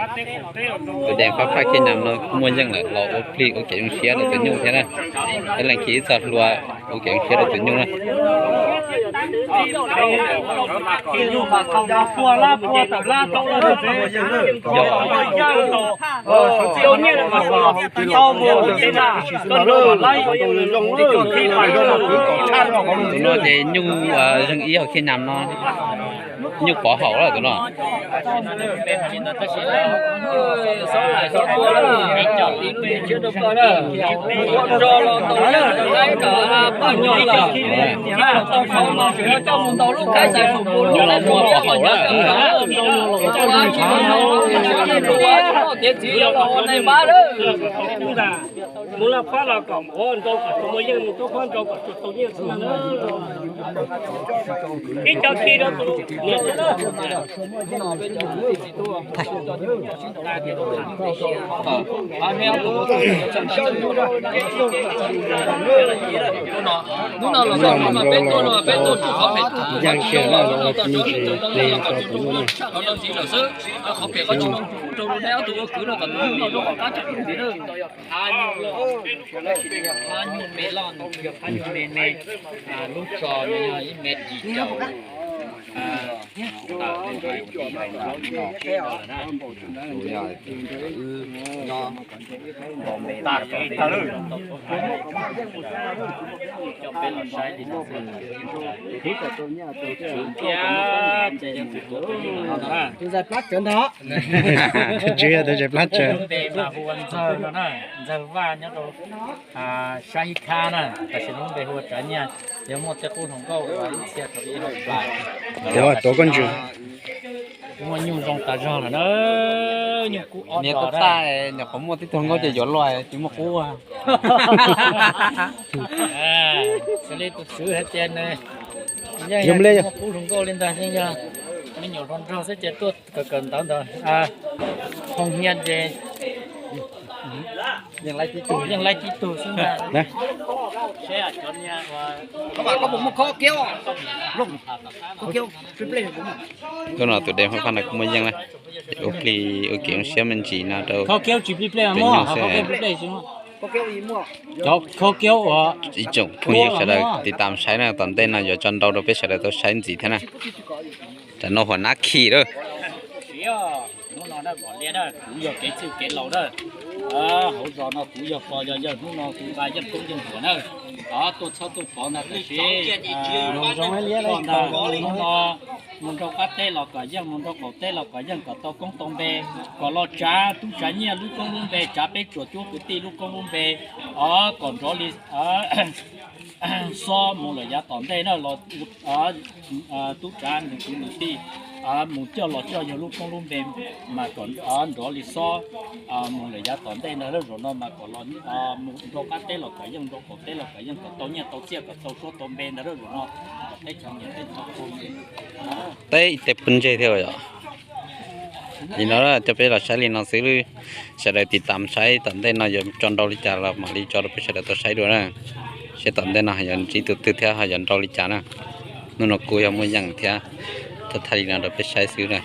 Tus dees fab fab khib nam no kuj muaj yeej lawm los ua plig ua kev zoo siab rau tus nyuj thiab na. Ib leeg khib ib txoj hlua ua kev zoo siab rau tus nyuj na. Tus no ces nyuj zeeg ib hauv khib nam no. Nyuj pov haum lawm tus no. Mus laj phab los kom ua nrau kom tus muaj yeej mus tuaj phab nrau kom tsuas tau nyiaj xwb na. Ib co khi rau tus niam thiab na. Hnub no los mas peb tuaj no peb tuaj tsuj qhov pem tag, hnub no tau cov ib tug rau no los kom tsuj qhov pem tag xwb, qhov pem qhov tsis zoo kuj rau rau neb ob tug ua kwv no kom tus hnub no rau qhov qab tsuj tus ntxiv na. Phab nyuj me loj, phab nyuj me me, lub tso no yog ib mev yim caum. Tus zais plab tsawv ntag. Tus zais plab tsawv. Ntxawg no na, Ntxawg Vaj nyob rau sab Hib Khab na, tam sim no lub npe hu ua Tsav Nyiaj, yog muaj tej qub hluas nkauj ua ib txhia rau ib hauv plais. Tuav koj ntsws. Muaj nyuj zoo tas zog lawm na, nyuj kub ob niam dos tab, nyuam qhuav muaj tib tug nkauj ces yuav luag tsis muaj qub. Xws li tus tswv hais tias nws yeej muaj qub hluas nkauj li ntag, yeej yog me nyuam hluas nraug xwb ces tuaj kawm kawm ntawv ntawd, hoo hnia ces yeej laij tib tug xwb ntag. Hnub no tus dees fab fab no kuj muaj yeej na, ua plig ua kev zoo siab me ntsis no rau tus nyuj xwb. Ib tsoom phooj ywg sawv daws tiv tam saib na, tom ntej no yuav tso nrau rau peb sawv daws tau saib ntxiv thiab na. Tam no huam nab khi lawm. Hnub no na, kuv yog kev txwj kev laus na, hauv zos no kuv yog pog yog yawg, hnub no kuv nqa yeej koob yeej npuas na, tuaj txhawb tuaj pov ntag. Tab sis hnub no mus nrau qab teb los kom yeej, mus nrau qaum teb los kom yeej, kom tau koob tau npe, kom los tsav tub tsav nyiaj lub koob lub npe, tsav peb tsuas cuab kwv tij lub koob lub npe, o, kom nrov li xob mus lawm yav tom ntej na. Tub tsav nws kwv nws tij mus coj los coj yawg lub koob lub npe mas kom nrov li xob mus lawm yav tom ntej ntag. Lub zaum no mas kom los mus nrau qab teb los kom yeej, nrau qaum teb los kom yeej, kom tau nyiaj tau txiaj, kom tau suab tau npe ntag. Lub zaum no kom teb chaws nyiam teb chaws kub. Teb ib teg pw ntseg thiab yom. Nim no coj peb los saib li no xwb, sawv daws tiv tam saib tom ntej no yuav tso nrau li cas los mam li tso rau peb sawv daws tau saib dua na. Seb tom ntej no ho yuav ntsib tus twg thiab ho yuav nrau li cas na. Hnub no kuj yog muaj yeej thiab, thaij li no rau peb saib xwb na.